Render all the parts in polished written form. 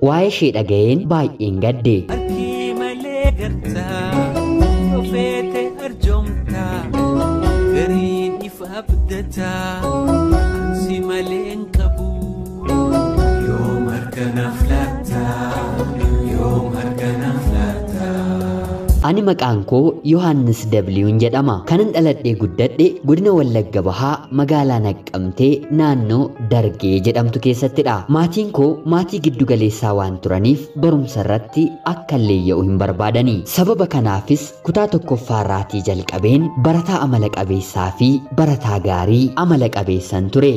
Waa'ee ishee dhaga'een baay'een gadde. Harki malee gartaa ofeete arjoomtaa gariin ifa abdataa ansi malee hin qabu. Yoom harka naaf laata? Yoom harka naaf laata? Ani maqaan koo Yohaannis Dabliyuun jedhama. Kanan dhaladhee guddadhe godina Wallagga Bahaa magaalaa Naqqamtee naannoo Dargee jedhamtu keessattidha. Maatiin koo maatii giddu galeessaa waan turaniif barumsa irratti akka leeyya'u hin barbaadani. Sababa kanaafis kutaa tokkoffaa irraatii jalqabeen barataa amala qabeessaa fi barataa gaarii amala qabeessan ture.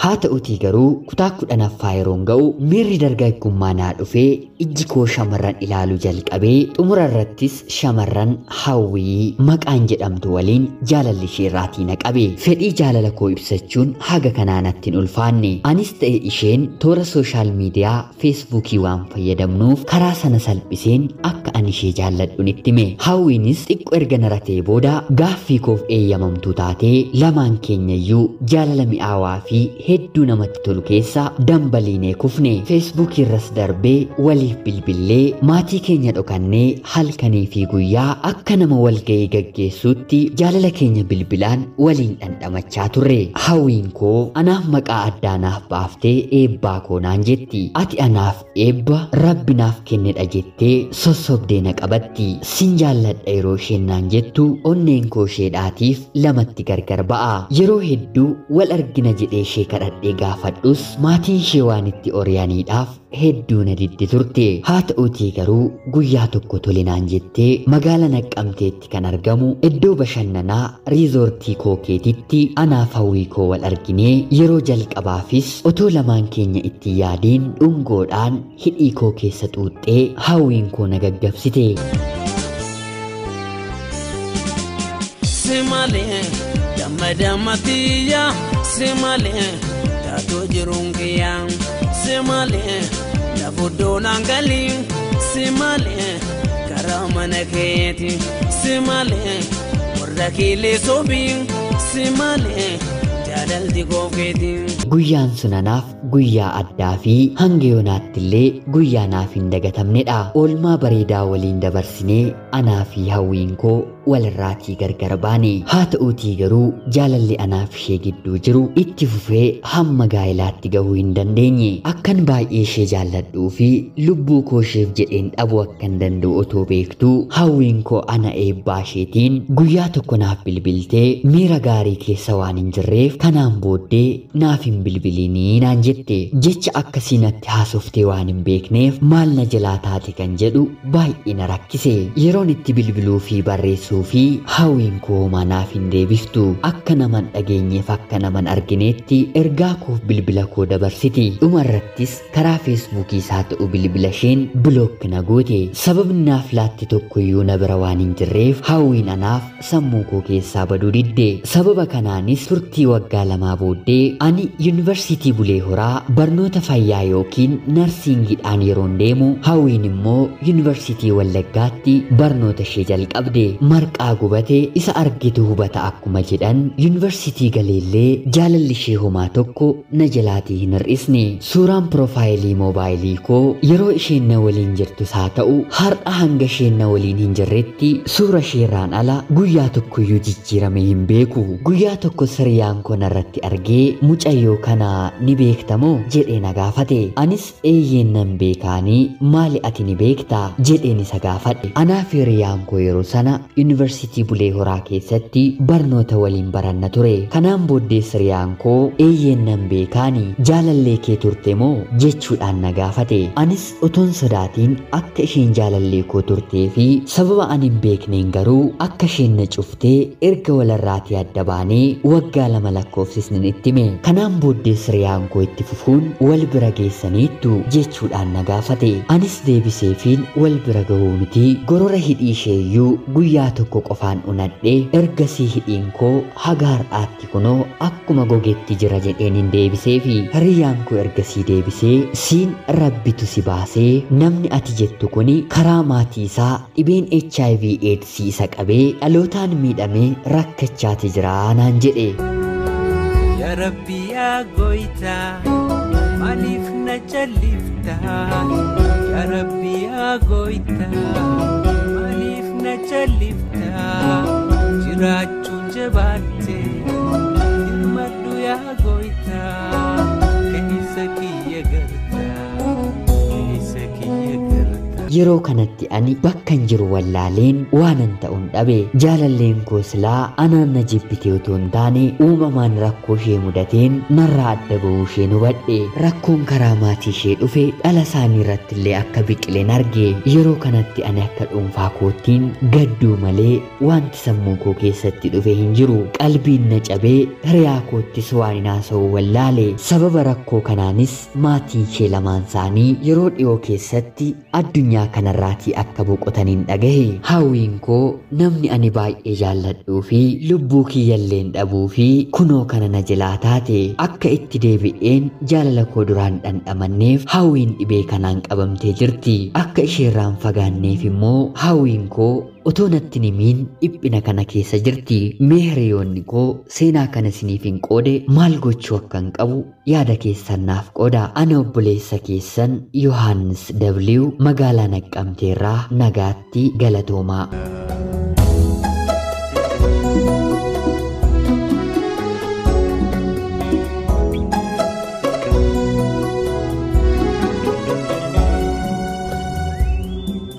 Haa ta'utii garuu kutaa 10ffaa yeroon ga'u miirri dargaggummaa naa dhufee ijji koo shamarran ilaaluu jalqabee xumura irrattis shamarran Hawwii maqaan jedhamtu waliin jaalalli ishee irraatii na qabe. Fedhii jaalala koo ibsachuun haga kanaa natti hin ulfaanne. Anis ta'e isheen toora sooshaal miidiyaa feesbuukii waan fayyadamnuuf karaa sana salphiseen akka ani ishee jaalladhuun itti hime. Hawwiinis xiqqoo erga naratee booda gaaffii koof eeyyamamtuu taatee lamaan keenyayyuu jaalala mi'aawaa fi hedduu namatti tolu keessa dambaliinee kufne. Feesbuukii irras darbee waliif bilbillee maatii keenya dhokannee halkanii fi guyyaa akka nama walga'ii gaggeessuutti jaalala keenya bilbilaan waliin dhandhamachaa turre. Hawwiin koo anaaf maqaa addaa naaf baaftee eebbaa koo naan jetti. Ati anaaf eebba rabbi naaf kennedha jettee sossobdee na qabatti. Sin jaalladha yeroo isheen naan jettu onneen koo isheedhaatiif lamatti gargar ba'a. Yeroo hedduu wal argina jedhee ishee kadhadhee gaafadhus maatiin ishee waan itti ori'aniidhaaf hedduu na diddi turte. Haa ta'uutii garuu guyyaa tokko tole naan jettee magaala Naqqamteetti kan argamu iddoo bashannanaa riizoortii Kookeetitti anaaf Hawwii koo wal arginee yeroo jalqabaafis otoo lamaan keenya itti yaadiin dhungoodhaan hidhii koo keessa xuuxxee Hawwiin koo na gaggabsite. Si malee damma dammatiyya si malee taatoo jiruun kiyya si malee lafa naan galii si malee karaa mana keeti si malee warra kiilee sobii si malee jaalalti koofkeeti. Guyyaan sun anaaf guyyaa addaa fi hanga yoonaatti illee guyyaa naaf hin dagatamnedha. Oolmaa bareedaa waliin dabarsinee anaa fi Hawwiin koo walirraatii gargar baane. Haa ta'uutii garuu jaalalli anaaf ishee gidduu jiru itti fufee hamma gaa'ilaatti gahuu hin dandeenye. Akkan baay'ee ishee jaalladhuu fi lubbuu koo isheef jedheen dhabuu akkan danda'u otoo beektuu Hawwiin koo ana eebbaa isheetiin guyyaa tokko naaf bilbiltee miira gaarii keessa waan hin jirreef kanaan booddee naaf hin bilbilinii naan jette. Jecha akkasii natti haasoftee waan hin beekneef maal na jalaa taate kan jedhu baay'ee na rakkise. Yeroon itti bilbiluu fi barreessuu fi Hawwiin koo homaa naaf hin deebiftu. Akka naman dhageenyeef akka naman argineetti ergaa koof bilbila koo dabarsiti. Dhuma irrattis karaa feesbuukii isaa ta'u bilbila isheen bilook na goote. Sababni naaf laatte tokkoyyuu na bira waan hin jirreef Hawwiin anaaf sammuu koo keessaa baduu didde. Sababa kanaanis turtii waggaa 2 booddee ani yuunivarsiitii Bulee Horaa barnoota fayyaa yookiin narsiingiidhaan yeroon deemu Hawwiin immoo yuunivarsiitii Wallaggaatti barnoota ishee jalqabde. Marqaa gubate isa argitu hubata akkuma jedhan yuunivarsiitii galeellee jaalalli ishee homaa tokko na jalaatii hin hir'isne. Suuraan piroofaayilii moobaayilii koo yeroo isheen na waliin jirtus haa ta'u har'a hanga isheen na waliin hin jirretti suura isheerraan ala guyyaa tokkoyyuu jijjiirame hin beeku. Guyyaa tokko siriyaan koo narratti argee mucayyoo kana ni beektamoo jedhee na gaafate. Anis eeyyeen nan beekaanii maali ati ni beektaa jedheen isa gaafadhe. Anaaf hiriyaan koo yeroo sana yuunivarsiitii Bulee Horaa keessatti barnoota waliin baranna ture. Kanaan booddee siriyaan koo eeyyeen nan beekaanii jaalallee kee turte moo jechuudhaan na gaafate. Anis otoon sodaatiin akka isheen jaalallee koo turtee fi sababa ani hin beekneen garuu akka isheen na cuftee erga walarraatii adda baanee waggaa 2 lakkoofsisnin itti hime. Kanaan booddee hiriyaan koo itti fufuun wal bira geessaniittu jechuudhaan na gaafate. Anis deebiseefiin wal bira gahuu miti gorora hidhii isheeyyuu guyyaa tokko qofaan unadhee ergasii hidhiin koo haga har'aatti kunoo akkuma gogeetti jira jedheen hin deebiseefi. Hiriyyaan koo ergasii deebisee siin rabbitu si baasee namni ati jettu kuni karaa maatii isaa dhibeen HIV AIDS isa qabee dhalootaan miidhamee rakkachaati jira naan jedhe. Yaa Rabbi yaa gooytaa maaliif na calliftaa? Yaa Rabbi yaa gooytaa maaliif na calliftaa? Jiraachuun jabaatte hirmadhu yaa gooytaa keessa kiyya gartaa keessa kiyya gartaa. Yeroo kanatti ani bakkan jiru wallaaleen waanan ta'uun dhabe. Jaalalleen koo silaa anaan na jibbite otoo hin taane uumamaan rakkoo ishee mudateen narraa adda ba'uu ishee hubadhe. Rakkoon karaa maatii ishee dhufe dhala isaanii irratti illee akka biqileen arge. Yeroo kanatti ani akka dhuunfaa koottiin gadduu malee wanti sammuu koo keessatti dhufe hin jiru. Qalbiin na cabee hiriyaa koottis waan hin haasa'u wallaale. Sababa rakkoo kanaanis maatiin ishee lamaan isaanii yeroo dhiyoo keessatti addunyaa kanarraatii akka boqotaniin dhagahe. Hawwiin koo namni ani baay'ee jaalladhuu fi lubbuu kiyyalleen dhabuu fi kunoo kana na jalaa taate akka itti deebi'een jaalala koo duraan dhandhamanneef hawwiin dhibee kanaan qabamtee jirti. Akka isheerraan fagaanneef immoo hawwiin koo otoo natti himiin dhiphina kana keessa jirti. Mee hiriyoonni koo seenaa kana isiniif hin qoode maal gochuu akkan qabu yaada keessan naaf qooda. Ani obboleessa keessan Yohaannis W magaalaa Naqqamteerraa nagaatti galatoomaa.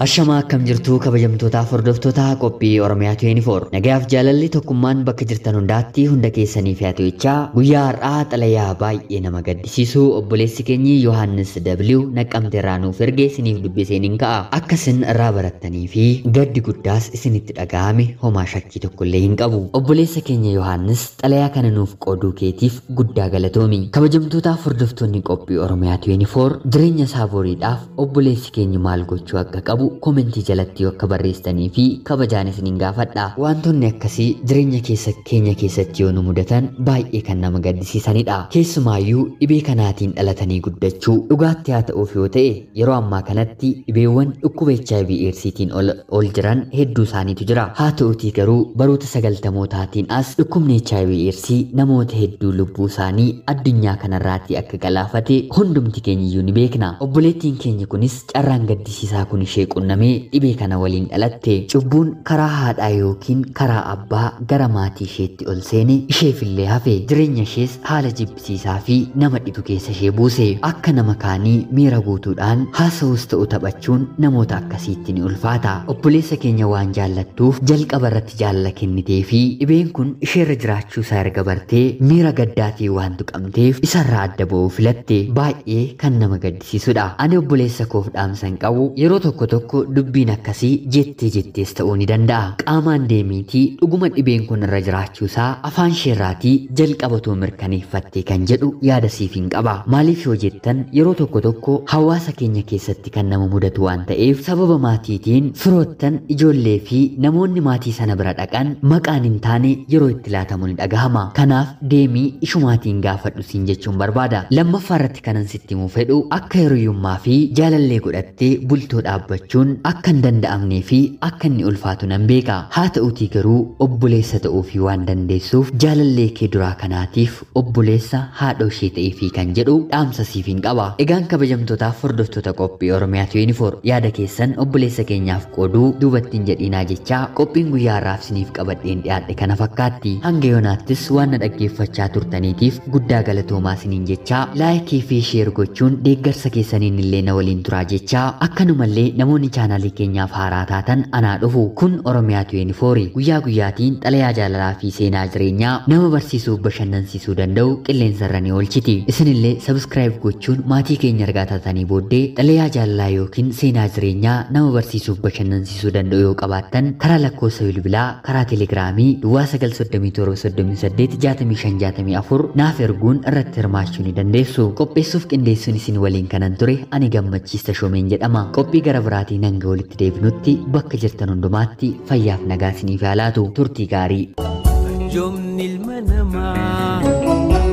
Ashamaa akkam jirtuu kabajamtootaaf hordoftoota qophii Oromiyaa 24. Nagayaaf jaalalli tokkummaan bakka jirtan hundaatti hunda keessanii fi haa guyyaa har'aa xalayaa baay'ee nama gaddisiisu obboleessi keenyi Yohaannis W Naqqamteerraa nuuf erge isiniif dubbiseen hin ka'a. Akka isin irraa barattanii fi gaddi guddaas isinitti dhaga'ame homaa shakkii tokkollee hin qabu. Obboleessa keenya Yohaannis xalayaa kana nuuf qooduu keetiif guddaa galatoomi. Kabajamtootaaf hordoftoonni qophii Oromiyaa 24 jireenya isaa boriidhaaf obboleessi keenya maal gochuu akka qabu komentii jalatti akka barreessitanii fi kabajaan isiniin gaafadha. Wantoonni akkasii jireenya keessa keenya keessatti yoo nu mudatan baay'ee kan nama gaddisiisanidha. Keessumaayyuu dhibee kanaatiin dhalatanii guddachuu dhugaatti haa ta'uuf yoo ta'e yeroo ammaa kanatti dhibeewwan dhukkuba HIV AIDSiitiin ol jiran hedduu isaaniitu jira. Haa ta'utii garuu baroota 90mootaatiin as dhukkubni HIV AIDS namoota hedduu lubbuu isaanii addunyaa kanarraatii akka galaafate hundumti keenyiyyuu ni beekna. Obboleettiin keenya kunis carraan gaddisiisaa kun ishee qunnamee dhibee kana waliin dhalatte. Cubbuun karaa haadhaa yookiin karaa abbaa gara maatii isheetti ol seene isheefillee hafe. Jireenya ishees haala jibbisiisaa fi nama dhibu keessa ishee buuse. Akka nama kaanii miira guutuudhaan haasa'uus ta'u taphachuun namoota akkasiitti ni ulfaata. Obboleessa keenya waan jaallattuuf jalqaba irratti jaalala kennitee fi dhibeen kun isheerra jiraachuu isaa erga bartee miira gaddaatiin waan tuqamteef isarraa adda ba'uu filatte. Baay'ee kan nama gaddisiisudha. Ani obboleessa koof dhaamsan qabu yeroo tokko tokko dubbiin akkasii jettee jettees ta'uu ni danda'a. Qaamaan deemiitii dhuguma dhibeen kun irra jiraachuusaa afaan isheerraatii jalqabatoo mirkaneeffatte kan jedhu yaada siif hin qaba. Maaliif yoo jettan yeroo tokko tokko hawaasa keenya keessatti kan nama mudatu waan ta'eef sababa maatiitiin firoottan ijoollee fi namoonni maatii sana bira dhaqan maqaan hin taane yeroo itti laatamu ni dhagahama. Kanaaf deemii ishumaatiin gaafadhu siin jechuun barbaada. Lammaffaa irratti kanan sitti himuu fedhu akka hiriyyummaa fi jaalallee godhattee bultoo dhaabbachuun akka hin danda'amnee fi akka inni ulfaatu nan beeka. Haa ta'utii garuu obboleessa ta'uufii waan dandeessuuf jaalallee kee duraa kanaatiif obboleessa haadha ishee ta'eefii kan jedhu dhaamsa siif hin qaba. Egaan kabajamtootaaf hordoftoota qophii Oromiyaa 24 yaada keessan obboleessa keenyaaf qooduu duubatti hin jedhinaa jechaa qophiin guyyaa har'aaf isiniif qabadheen dhiyaadhe kana fakkaatti. Hanga yoonaattis waan na dhaggeeffachaa turtaniitiif guddaa galatoomaa isiniin jechaa laayikii fi sheer gochuun deeggarsa keessaniin illee na waliin turaa jechaa akkanumallee namoonni Chaanaalii keenyaaf haaraa taatan anaa dhufu. Kun Oromiyaa 24 guyyaa guyyaatiin xalayaa jaalalaa fi seenaa jireenyaa nama barsiisuuf bashannansiisuu danda'u qilleensarra ni oolchiti. Isinillee sabskiraayib gochuun maatii keenya argaa taatanii booddee xalayaa jaalalaa yookiin seenaa jireenyaa nama barsiisuuf bashannansiisuu danda'u yoo qabaattan karaa lakkoofsa bilbilaa karaa telegiraamii duwwaa 937 38 65 64 naaf erguun irratti hirmaachuu ni dandeessu. Qopheessuuf qindeessuun isin waliin kanan ture ani Gammachiis Tashoomeen jedhama. Qophii gara biraatiin hanga walitti deebinutti bakka jirtan hundumaatti fayyaaf nagaa isiniif haa laatu. Turtii gaarii. Arjoomni ilma namaa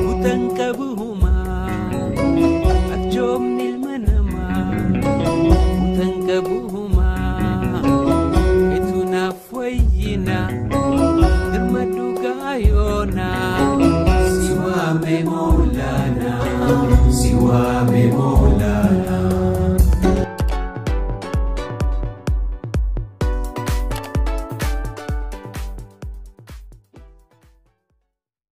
kutan qabu humaa. Arjoomni ilma namaa kutan qabu humaa. Etu naaf wayyina dirma dhugaa yoona. Siwaame Moolana, siwaame Moolana.